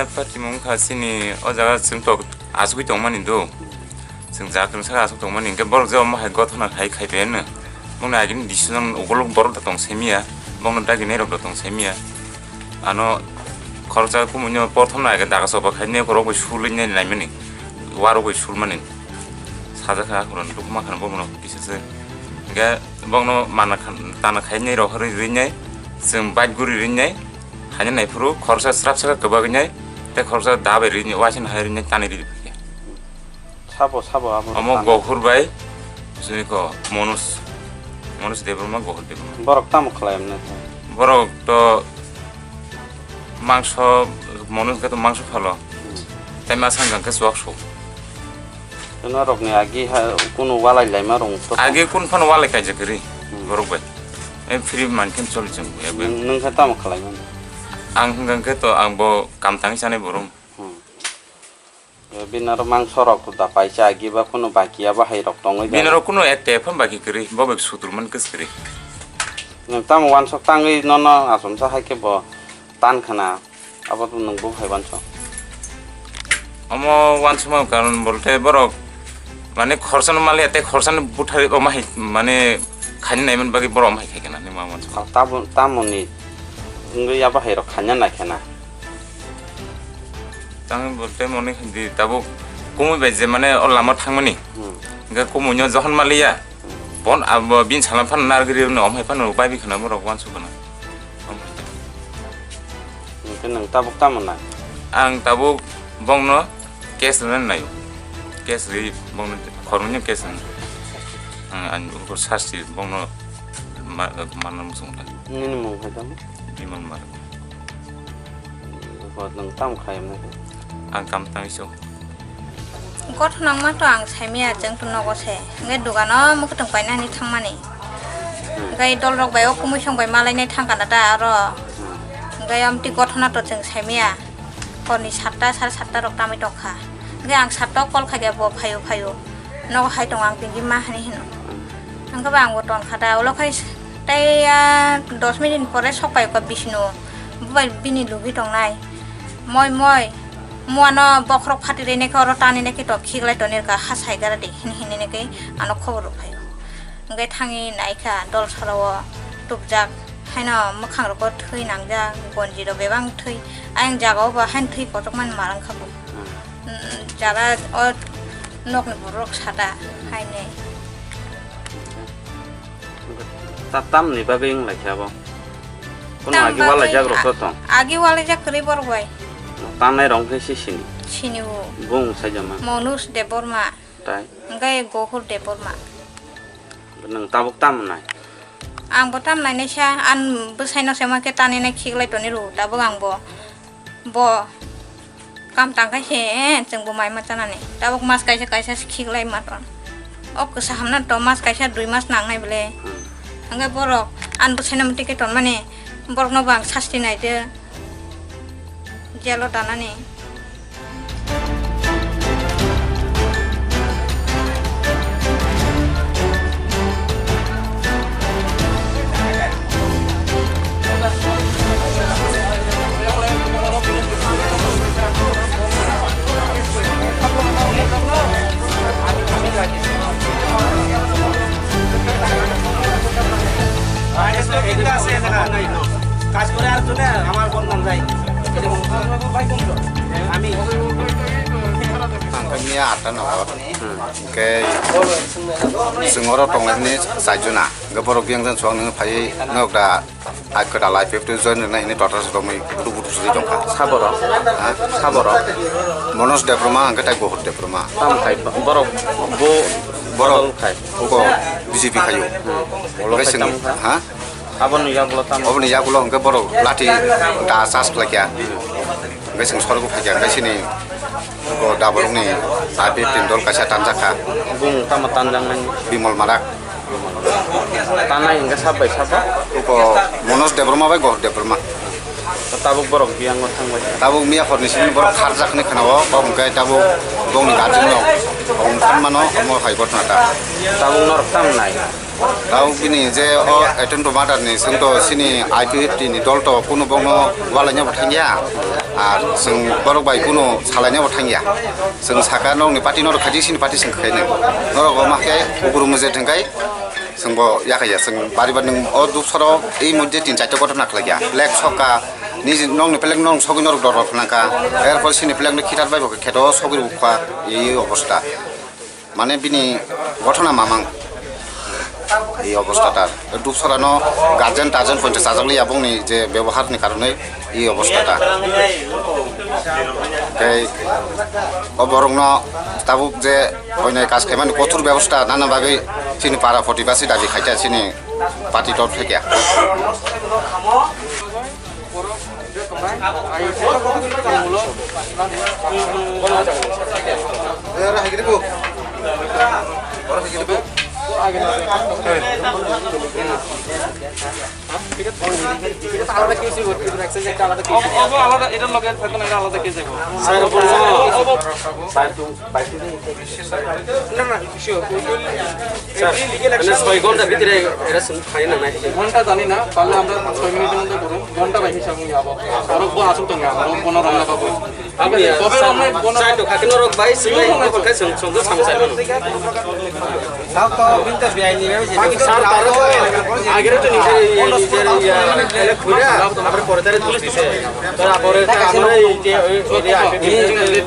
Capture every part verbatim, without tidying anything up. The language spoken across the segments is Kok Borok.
Patimung kha chini o jaga chwng tok asugwi tongmani do. Chwng jaga kwrwngsa asuk tongmani, hwnkhe borok je omo hai gothona khai khai phaiyanw. Bongni agini decision uguluk borok da tong semiya, bongno dagi nairok da tong semiya. Ano khoroksa kumunyo porthomno age daga soba khai ne borok bai sulwi ne naimani, warok bai sulmani. Sajak kha akhorok dukma khan bongno kisa se. Hwnkhe bongno mana khan tana khai nairok rwi rwi nai, chwng bike guri rwi nai. Haino naiphuru khoroksa srap saka kwbagwi nai, tei khoroksa da bai rwi nai, waisa hai rwi nai, tanwi rwi phai khe. Sabo, sabo abo Omo tamo. Gohur bai, sini ko Manoj, Manoj Debbarma, Gohur Debbarma. Borok tamo khlai mwnai khe? Borok to mangso, Manoj khe to mangso phalo. Hmm. Tei ma sang khe chuak so. Norok ni agi ha kunu walai laima rong to. Agi kun phano walai kaijak ri, hmm, borok bai. E free man khe choli chwng bai. Nwng, nwng khe tamo khlai mano? Ang hwnkha khe to ang bo kam tangwi sanai borok. Hmm. Bini aro mangso rok da paisa agi ba kunu baki ya bahai rok tongwi da. Bini aro kunu ekta ephang baki kwrwi, bo bai sutur man kwswk kwrwi. Nwng tamo wansok tangwi nono asomsa hai khe bo tan khana, abo nwng bo hai wansok. Omo wansukma karon bolte borok mane khorsa no maliya tei khorsa no buthari omo hai mane khaina naiman bagwi borok omo hai khai khana ni ma wansuk. Tamo, tamo ni wngwi ya bahai rok khaina nai khana. Tang bolte mone di tabuk kumui bai je mane o lama thangmani. Hmm. Hingke kumui no johon maliya. Hmm. Bon abo bin salam phan nargri no omhai phan bai bi khana borok wansu khana. Hingke nang tabuk tamo nai? Ang tabuk bongno cash rwna naio. Cash ri bongno khoroknwi cash rwna. Ang, ang ukur sasti bongno ma-, manna muchung ta. Nini mung hai tamo? Bimal Mar. Bo nwng tamo khlai mwnai khe? Ang kam tangwi se o. Gothona wngma to ang saimaya, chwng to nogo se. Hwnkhe dogano mwkhwtwng painani thangmani. Hmm. Hwnkhe dolrok bai o kumui song bai malainai thang kana ta aro. Hmm. Hwnkhe amtwi gothona to chwng saimaya. Horni satta, sare satta rok tamwi tongkha. Hwnkhe ang satta o call khaikhe bo phaio, phaio. Nogo hai tongo ang tini ma hani hino. Hwnkhe ba ang bo tongkha da, ulo khai tei, ah, dos minute pore sok pai kha Bishnu. Bo bai bini logi tongnai. Moi, moi, muano bokhorok phati rwinai khe oro tani nai khe to khiklai tonwi rwkha, ha sai gara di, hini hini nai khe ano khobor rw phaio. Hwnkhe thangwi nai kha dol sora o tubjak, haino mwkhang rogo thwi nangjak, gonji rok bebak thwi, ayang jaga o bo haino thwi kochok mani ma wngkha bo. Hmm. Mm, jara o nokni borok sada hainwi. Ta-, tamni bagwi wng lai kha bo? Kono tam agi bagwi walaijak rok a-, to tong? Agi walaijak kwrwi borok bai. Tamnai rok khe si sini? Sini o. Bung saijama? Manoj Debbarma. Tai? Hwnkhe Gohur Debbarma. Nwng tabuk tam nai? Ang bo tam nai nai sa, ang bwsai no se ma khe tani nai khiklai toni rw, tabuk ang bo. Bo kam tang khai se, eh, chwng bo mai ma chanani. Tabuk mas kaisa kaisa se khiklai ma ton. O kwsa hamna to mas kaisa dui mas nang nai bole. Hmm. Hwnkhe borok ani bwsai no mwtwi khe ton mani, borok no bo ang sasti nai de. Jail o danani. কাজ করে আর জন্য আমার বদনাম যায়। Ang khe miya atta no hor. Hwnkhe chwng oro tonglaimani chaijona. Hwnkhe borok biyang jani chuwak nungwi phaiwi nok da ai kwtal I P F T join rwna hwnwi total se romwi budu budu suri tongkha. Saborok? Ha? Saborok? Manoj Debbarma hwnkhe tai Gohor Debbarma. Tamo khai borok bo Borok bodol khai? Uko B J P khaio. Hmm. Hwnkhe chwng, tamo kha? Ha? Aboni yagulo tamo? Oboni yagulo hwnkhe borok lathi da charge khlaikha. Hwnkhe chwng sorgo phaikha, hwnkhe chini uko da borokni I P F T ni dol kaisa tanjakha. Bumung tamo tanjaknai? Bimal Marak. Tanai hwnkhe sab bai sabo? Uko Manoj Debbarma bai Gohor Debbarma. Tabuk borok biyango thangbai. Tabuk miya horni simi borok kharjakni khwnao, kok hwnkhe tabuk bongni guardian rok kok wngkhan mano, omo hai ghotna ta. Tabuk norok tam nai. Tabuk bini je o attempt to murder ni, chwng to chini I P F T ni dol to kunu bongno walaina bo thangya, ar chwng borok bai kunu salaina bo thangya. Chwng saka nokni party norok khaji, chini party chwng khainai. Norok omo khe kuburu mujit hwnkhe chwngbo yakaya, chwng bari bari nwng o Dupsoro ei moddhe tin charta ghotna khlaikha. Flag soka, niji nokni flag nong sogwi norok dor rok phnangkha. Erpor chini flag no khitar bai bo kheto sogwi rwkha, ei obostha. Mane bini ghotna mamang. Ei obostha ta. Dupsora no guardian tardian poncha chajak liya bongni je bebohar ni karonwi ei obostha ta. Tei o borok no tabuk je oinai kaj khaimani kothor bebosta nana bagwi chini para protibasi dabi khaikha chini party dol khaikha. আলাদা, এটার লগে থাকো না, এটা আলাদা কেস যাইবো। স্যার, বলবো। স্যার, না, না, শিওর। স্যার, মানে ছয় ঘন্টার ভিতরে এরা শুধু খাই না, নাকি? ঘন্টা জানি না, পারলে আমরা ছয় মিনিটের মধ্যে করুন, ঘন্টা বাই হিসাব নিয়ে আবার। আরো বড় আসুন তো নিয়ে, আরো বড় রান্না পাবো। আপনি, তবে স্যার, আমরা বড় স্যার, তো খাকি নরক ভাই, সিলাই, বড় খাই শুন, শুন, শুন, শুন, শুন। স্যার, তো কিন্তু বেআইনি ভাবে যেটা স্যার, তারা তো আগের তো নিজের, নিজের, ইয়ে, ঘুরে, তারপরে পরে তারা তুলে দিছে। তারপরে আমরা এই যে ওই, ওই যে আগে ঠিক আছে,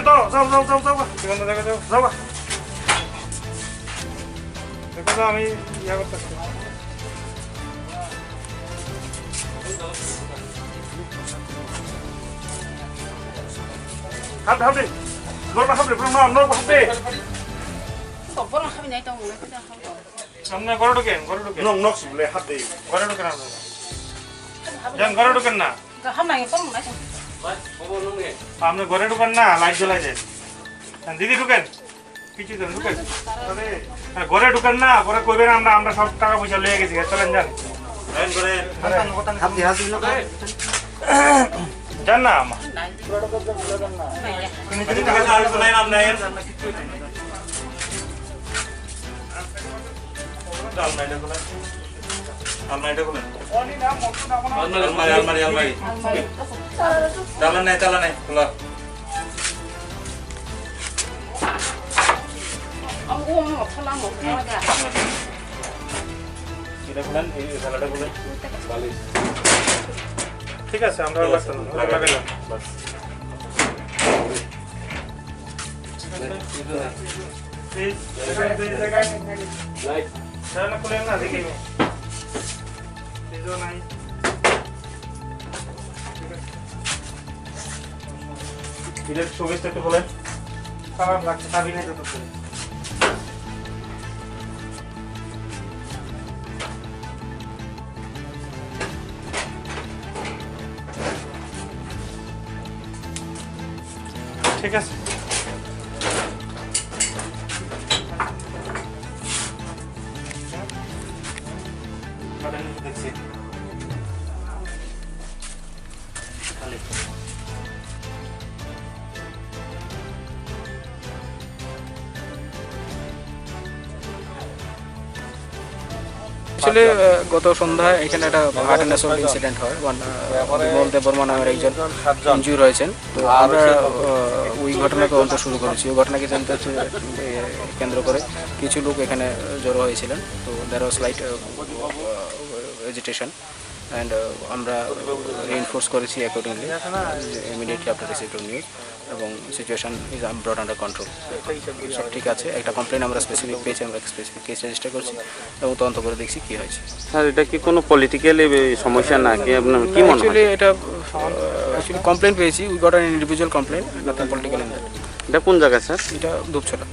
যাও, যাও, যাও, যাও, যাও, যাও। দেখো তো, আমি ইয়া করতেছি। হাত, হাত দে। বড় হাত দে, বড় না, বড় হাত দে। Boro habi nai tongo, nai kisa habo. Amne goro duken, goro duken. Nok, nok sibule hat de. Goro duken amne. Jan goro duken na. Gaham nai tong nai. Amne goro duken na, light jalai de. Jan didi duken. Kichu jan duken. Are, goro duken na, pore koiben amra, amra sob taka poisa loye gechi, chalen jan. Hat de, hat de. Jan na ama. Ini jadi tak ada sunai nam naik. আলমারিটা খোলেন। আলমারিটা খোলেন। আলমারি, আলমারি, আলমারি। আলমারি। তালা নাই, তালা নাই, খোলা। এটা খোলেন, এই থালাটা খোলেন। বালিশ। ঠিক আছে, আমরা লাগাই। লাগাইলাম। বাস। Please, please, please, লাগাই। লাইট। দাঁড়ান, খুলেন না, দেখি। ফ্রিজও নাই। এটা শোকেসটা একটু খোলেন। খারাপ লাগছে, চাবি নেই তো তোর। ঠিক আছে। দেখছি। Actually, আহ, গত সন্ধ্যায় এখানে একটা হার্ট অ্যান্ড অ্যাসল্ট ইনসিডেন্ট হয়। ওয়ান, আহ, বিমল দেববর্মা নামের একজন ইনজুর হয়েছেন। তো আমরা, আহ, ওই ঘটনা তদন্ত শুরু করেছি। ওই ঘটনাকে জানতে হচ্ছে, এ, কেন্দ্র করে কিছু লোক এখানে জড়ো হয়েছিলেন। তো there was slight, ah, agitation and, আহ, আমরা রিইনফোর্স করেছি accordingly, immediately after receive news. এবং situation is brought under control. সব ঠিক আছে। একটা কমপ্লেন আমরা স্পেসিফিক পেয়েছি, আমরা স্পেসিফিক কেস রেজিস্টার করছি এবং তদন্ত করে দেখছি কি হয়েছে। স্যার, এটা কি কোনো পলিটিক্যালি সমস্যা নাকি আপনার কি মনে হয়? অ্যাকচুয়ালি এটা, অ্যাকচুয়ালি কমপ্লেন পেয়েছি, we got an individual complaint, nothing political in that. এটা কোন জায়গা, স্যার? এটা ধূপছড়া।